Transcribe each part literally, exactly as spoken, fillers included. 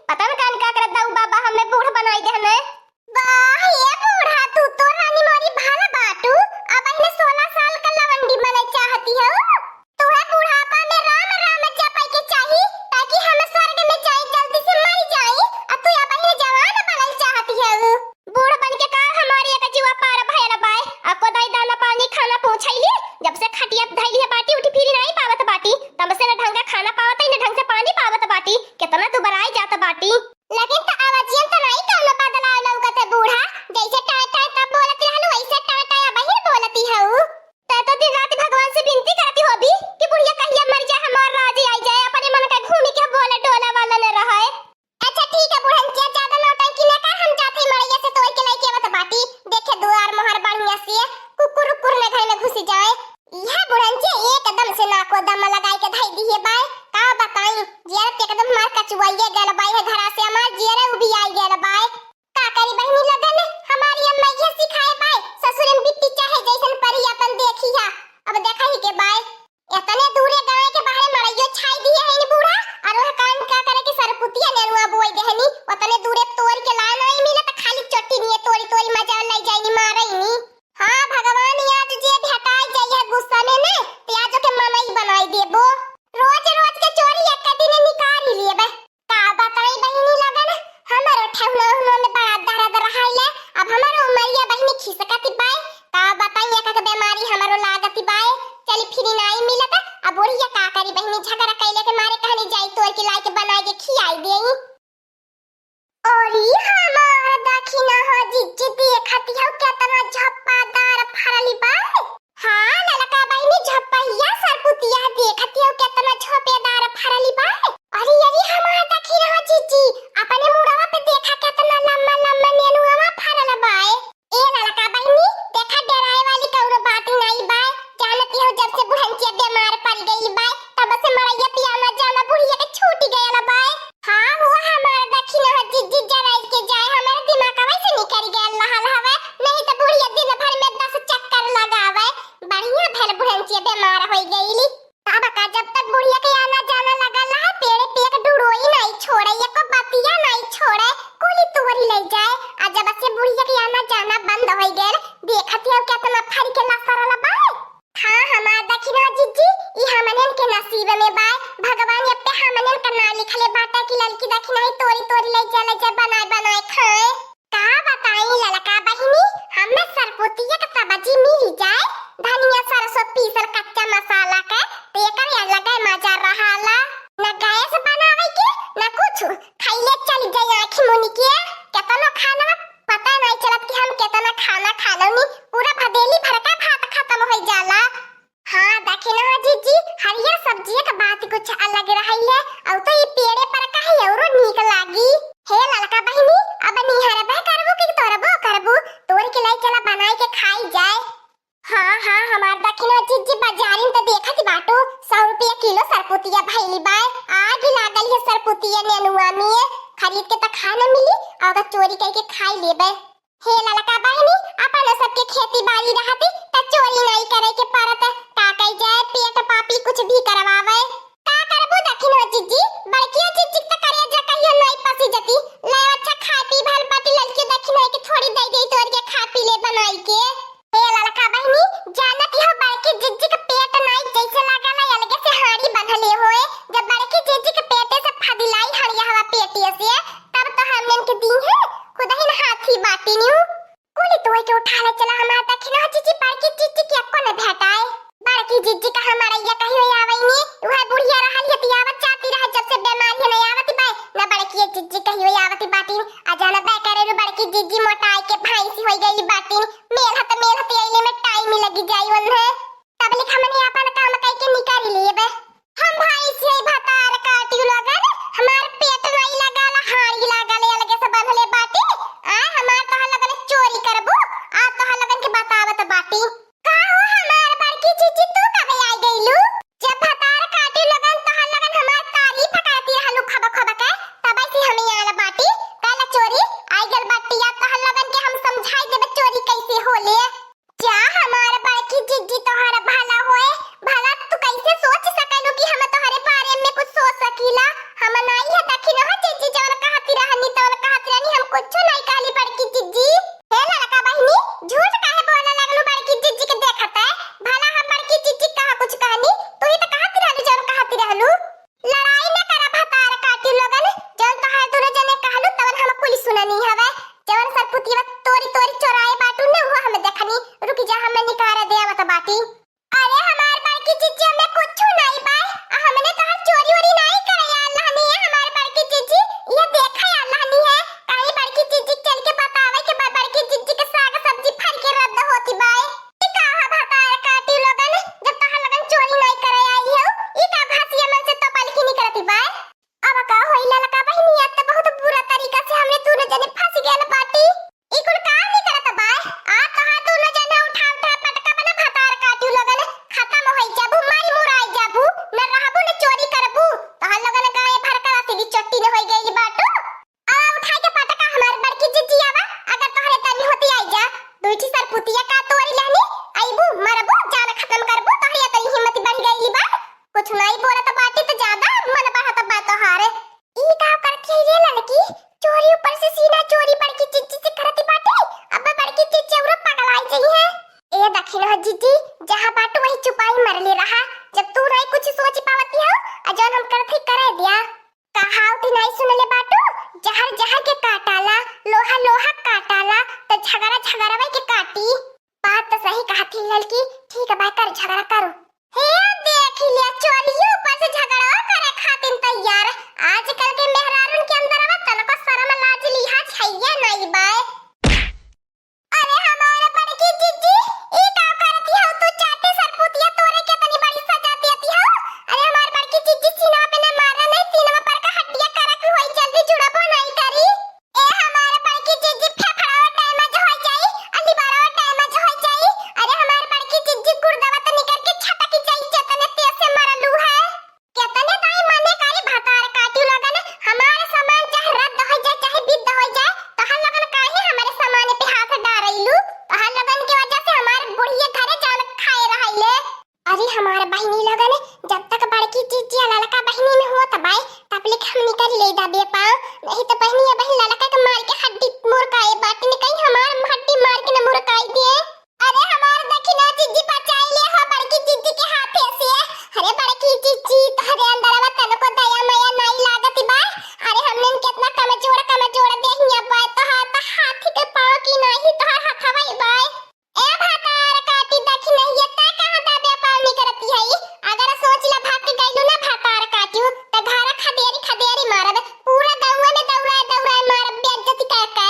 पता न कान का करत बा उ बाबा, हमें बूढ़ बनाई देहने। वाह ये बूढ़ा, तू तो रानी मोरी भला बाटू, अबहिने सोलह साल का लवंडी बने चाहती हो। तोहे बुढ़ापा में राम राम जपे के चाही, ताकि हम स्वर्ग में जाई, जल्दी से मर जाई, आ तू अबहिने जवान बनल चाहती हो। बूढ़ बन के का हमारी एक जुआ पार भयल बाय, आ कोदाई दाना पानी खाना पहुँचैली, जब से खटिया धैली है बाटी, उठी फिरी नाई पावत बाटी, तब से न ढंग का खाना पावत है, न ढंग से पानी पावत बाटी, कितना दुबराई जात बाटी। लेकिन त आवाजियन त नाई कौनो बदलाव लौकत है बूढ़ा, जैसे टाय टाय तब बोलत रहलू, वैसे टाय टाय अबहिन बोलती हऊ। तै तो दिन रात भगवान से विनती करती होबी कि बुढ़िया कहिया मर जाए, हमार राज आई जाए, अपने मन का घूमी के बोले डोले वाला न रहे। अच्छा ठीक है बुढ़न, ज्या-, ज्यादा नौटंकी न कर, हम जाते ही मड़ैया से तोड़ के लेके आवत बाटी। देखे दुआर मोहर बढ़िया से, कुकुर उकुर न घर में घुस जाए। यह बुढ़न जी एकदम से नाको दम लगाई के धई दिए बाय। का बताई, जियरत एकदम मार कचुआइए गल बाय है, घरा से हमार जियरे उबियाई गल बाय। का करी बहिनी लगन, हमारी अम्मा ये सिखाए बाय, ससुर में बिट्टी चाहे जैसन परी अपन देखी है। अब देखा ही के बाय, इतने दूरे गाँव के बाहरे मड़ैयो छाई दिए है नी बूढ़ा, और वह कान का करे कि सरपुतिया नेनुआ बोई देहनी, उतने दूरे तोड़ के लाए नहीं मिले तो खाली चोटी निये तोड़ी तोड़ी मजा ले जाइनी मारे नी। हाँ भगवान, आज जे भेटाई जाई है गुस्सा में ने, ते आज के मनई बनाई देबो। रोज रोज के चोरी एक दिन निकाल ही लेबे। का बताई बहिनी लगन, हमरो ठेहुना उहुना में बड़ा दर्द रहाइले, अब हमरो उमरिया बहिनी खिसकती बाय। का बताई एक एक बेमारी हमरो लागती बाय। चली फिरी नाई मिलत, अब बुढ़िया का करी बहिनी, झगड़ा कैले के मारे कहनी जाई तोड़ के लाई के बनाई के खियाई देई। अरे हमार दखिना हो जिज्जी, देखती हो केतना झप्पादार फरली बा। हाँ ललका बहिनी, झप्पैया सरपुतिया देखती हो केतना झोपेदार फरली बा। अरे अरे हमार दखिना हो जिज्जी, अपने मुड़वा पे देखा केतना लम्बा लम्बा नेनुआ फरल बा। ए ललका बहिनी, देखा डेराए वाली कौनो बात नाई बा। जानती हो जब से बुढ़ंचिया बीमार पड़ गई बा, तब से मड़ैया पे आना जाना बुढ़िया के छूट गयल बा। हाँ, वो हमार दखिना हो जिज्जी, जराई के जाए, हमारे दिमाग में से निकल गया लहल हवे, नहीं तो बुढ़िया दिन भर में दस चक्कर लगावे। बढ़िया भल बुढ़ंचिया बीमार हो गईली। तब का जब तक बुढ़िया के आना जाना लगल रहा, पेड़े पे एक डुड़ोई नहीं छोड़े, एको बतिया नहीं छोड़े, कुली तोरी ले जाए। आ जब से बुढ़िया के आना जाना बंद हो गयल, देखत हो कितना फरी के लसरल बा। हाँ, हमार दखिना जिज्जी, ई हमनन के नसीब में बाय। भगवान ये पे हमनन का ना लिखले बाटे कि ललकी दखिना ही तोरी तोरी ले जा, ले जा, बनाए बनाए खाए। का बताई ललका बहिनी, हमें सरपुतिया का सब्जी मिल जाए, धनिया सरसों पीसल कच्चा मसाला के, तो एकर अलगे मजा रहाला। न गैस बनावे के, न कुछ, खैले चल जाए आँखी मुनि के। केतना खाना पता नहीं चलत कि हम केतना खाना खा लेनी, पूरा भदेली भर का भात खत्म हो जाला। हाँ, दखिना हो जिज्जी, हरियर सब्जिया का बात कुछ अलग रहै है, और तो ई पेड़े पर का है औरो नीक लागी। हे ललका बहिनी, अब निहरबे करबू कि तोरबो करबू, तोड़ के लाई चला बनाई के खाई जाए। हाँ, हाँ, हमार दखिना हो जिज्जी, बाजारी में तो देखत बाटू, सौ रुपया किलो सरपुतिया भइली बाय, आग लागल है सरपुतिया नेनुआ में, खरीद के तो खाए न मिली, और चोरी करके खाई लेबे। हे ललका बहिनी, अपन सबके खेती बाड़ी रहती त चोरी नहीं करे के पड़त। का कही जाए, पेट पापी कुछ भी करवावे। का करबू दखिन हो जिज्जी, बड़कियो जिज्जी त करेजा कहियो नहीं पसी जती। ले अच्छा खाए पी भल बाटी ललकी दखिन हो के थोड़ी दे दे तोड़ के खा पी ले बनाई के। हे ललका बहिनी, जानत हो बड़की जिज्जी के पेट नहीं जैसे लागल है अलगे से हाड़ी बंधले होए। जब बड़की जिज्जी के पेटे से फदिलाई हड़िया हवा पेटिया से, तब तो हमनन के दी है खुदहिन हाथी बाटी न्यू। कुली तोड़ के उठा ले चला हमार दखिना जिज्जी, बड़की जिज्जी के अक्को न भेटाए। बड़की जिज्जी का हमारा ये कहियो आवै नी, वह बुढ़िया रहल है तियावत जाती रह जब से बीमारी है नहीं आवती बाय, न बड़की जिज्जी कहियो आवती बाटी। आ जाना बे करेलू बड़की जिज्जी मोटाई के भैंसी होई गई बाटी, मेल हत मेल हत अइले में टाइम ही लगी जाई उन्हें। तब लिख हमने अपन काम कई के निकारी लेबे। हम भाई से भतार काटियो लगन, हमार पेट नहीं लागल, हाड़ी लागल, अलगे से बंधले बाटी। आ हमार तोहर लगन चोरी करबू, आ तोहर लगन के बतावत बाटी। का हो हमार बड़की जिज्जी, तू कबे आ गइलू? जब भतार काटियो लगन, तोहर लगन हमार तारीफ करती रहलू खब खब के, तब से हम आल बाटी। काला चोरी आई गल बाटी, आ तोहर लगन के हम समझाई देबे चोरी कैसे होले। जा हमार बड़की जिज्जी तोहर भला होए, भला तू कैसे सोच कुछ नहीं कहली बड़की जिज्जी। हे ललका बहिनी, झूठ काहे बोले लगलू बड़की जिज्जी के देखत है? भला हम बड़की जिज्जी कहाँ कुछ कहनी? तू ही तो कहती रहलू जौन कहती रहलू। लड़ाई न करा भतार काटी लोगन, जौन तोहार दोनों जने कहलू तवन हम कुल सुननी हवे। जवन सरपुतिया तोरी तोरी चोराए बाटू ने वो हम देखनी। रुक जा, हमें निकारे दे आवत बाटी। अरे हमार बड़की जिज्जी, हमें कुछ नहीं बाय, आ हमने तोहार चोरी ओरी नहीं करे आल रहनी है हमार बड़की जिज्जी, ये देखे आल रहनी है। कहीं बड़की जिज्जी के चल के बतावे के बा बड़की जिज्जी के साग सब्जी फर के रद्द होती बाय। ई का ह भतार काटी लोगन, जब तोहार लोगन चोरी नहीं करे आई हो, ई का घासिया मन से तो पलकी निकलती बाय? अब का होई ललका बहिनी, अब त बहुत बुरा तरीका से हमने दोनों जने फंस गयल बाटी। ई कुल काम नहीं करत बा। आ तोहार दोनों जने उठा उठा पटका बना भतार काटी लोगन, खत्म होई जाबू, माई मुराई जाबू, न रहबू न चोरी करबू। तोहार लोगन गाय भर का राती की चट्टी न होई गई बाटू। आ उठाई के पटका हमार बड़की जिज्जी आवा, अगर तोहरे तनी होती आई जा। दुई ठी सरपुतिया का तोरी लहनी, आईबू, मरबू, जान खत्म करबू, तोहरे तनी हिम्मत बढ़ गई बा। कुछ नहीं बोलत बाटी तो ज्यादा मन बढ़त बा तोहारे। ई का करत है रे ललकी? चोरी ऊपर से सीना चोरी बड़की जिज्जी से करत बाटे। अब बड़की जिज्जी औरो पगलाई जइहै। ए दखिन हो जिज्जी, जहाँ बाटू वही चुपाई मरले रहा। जब तू नहीं कुछ सोच पावती हो, आ जौन हम करत ही करे दिया। कहावत ही नहीं सुनले बाटू, जहर जहर के काटाला, लोहा लोहा काटाला, त झगड़ा झगड़वे के काटी। बात तो सही कहत ही ललकी, ठीक बा, कर झगड़ा करो। हे देख लिया, चोरियो ऊपर से झगड़ा करे खातिर तैयार। आजकल के मेहरारून के अंदर अब तनको शर्म लाज लिहाज हइये नहीं बाय। अरे हमारे बड़की जिज्जी, ई का करती हो तू? चाटे सरपुतिया तोरे के तनी बड़ी सजा देती हो। अरे हमारे बड़की जिज्जी, सीना पे न मारा नहीं, सीनवा पर का हड्डिया करक होई, जल्दी जुड़बो नहीं करी। ए हमार बड़की जिज्जी, फेफड़वा डैमेज हो जाई, आ लिवरवा डैमेज हो जाई। अरे हमार बड़की जिज्जी, गुर्दवा त निकर के छटक जाई, जतने तेज से मरलू है। केतने दाई मने करी भतार काटी लोगन, हमार सामान चाहे रद्द हो जाए, चाहे बिद्द हो जाए, तोहर लोगन काहे हमारे सामान पे हाथ डारैलू? तोहर लोगन के वजह से हमार बुढ़िया घरे जान खाए रहैले। अरे हमार बहिनी लोगन, जब तक बड़की जिज्जी आ ललका बहिनी में होत बाय, तब ले हमनी कर ले दाबे पाओ, नहीं तो बहिनी, अब ललका के मार के हड्डी मुरकाए बाटी ने कहीं हमार हड्डी मार के न मुरकाई दे। अरे हमार दखिना जिज्जी बचाई ले हो बड़की जिज्जी के हाथे से। अरे बड़की जिज्जी, तोहरे अंदर अब तनको दया माया नहीं लागत बा। अरे हमने कितना कमजोर कमजोर देहिया बाय, तोहार त हाथी के पाँव की नहीं, तोहार हथवा बाय। ए भतार काटी, दखिनहिया, तै कहाँ दाबे पावनी करती है? अगर सोच ला भाग के गइलू ना भतार काटियो, त घरा खदेरी खदेरी मारब, पूरा गौवा में दौड़ाए दौड़ाए मारब, बेइज्जती कह के।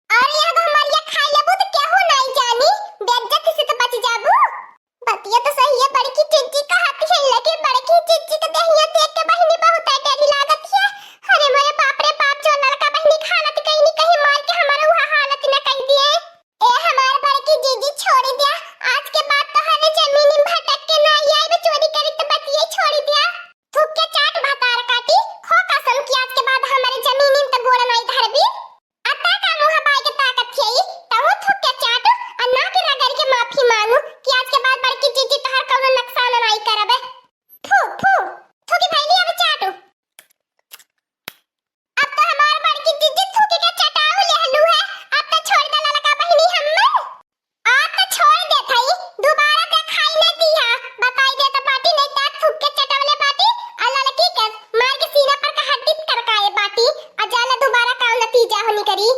और यह तो हमारिया खाई लेबू त केहू नहीं जानी, बेइज्जती से तो बच जाबू। बतिया तो सही है, बड़की जिज्जी कहती है, लेकिन बड़की जिज्जी के देहिया देख के बहिनी बहुत डरी लागत है। अरे मोरे बाप रे बाप, जो ललका बहिनी के हालत कहीं न कहीं मार के हमारा वह हालत न कह दिए। ए हमार बड़की जीजी, छोड़ी द्या, आज के बाद तोहरे जमीनी में भटक के ना आइब, चोरी करी त बतिये छोड़ी द्या। थूक के चाट भतार काटी, खो कसम कि आज के बाद हमरे जमीनी में त गोड़ नाई धरबी। अत्ता का मुँह बाई के ताकत थी, तहु थूक के चाट, आ ना के रगड़ के माफी मांगू कि आज के बाद बड़की जीजी तोहर कौनो नुकसान नाई करबे। फू, फू, थूकी भैली अब चाटू। अब तो हमार बड़की जीजी थूकी के चटाऊ लेहलू है। अब तो छोड़ दे ललका बहिनी हम्मे। अब तो छोड़ दे थई, दोबारा देखाई न दिया। बताई दे तो बाटी, नहीं तो थूक के चटवले बाटी, आ ललकी के मार के सीना पर का हड्डी करकाए बाटी, आ जाला दोबारा का नतीजा होनी करी।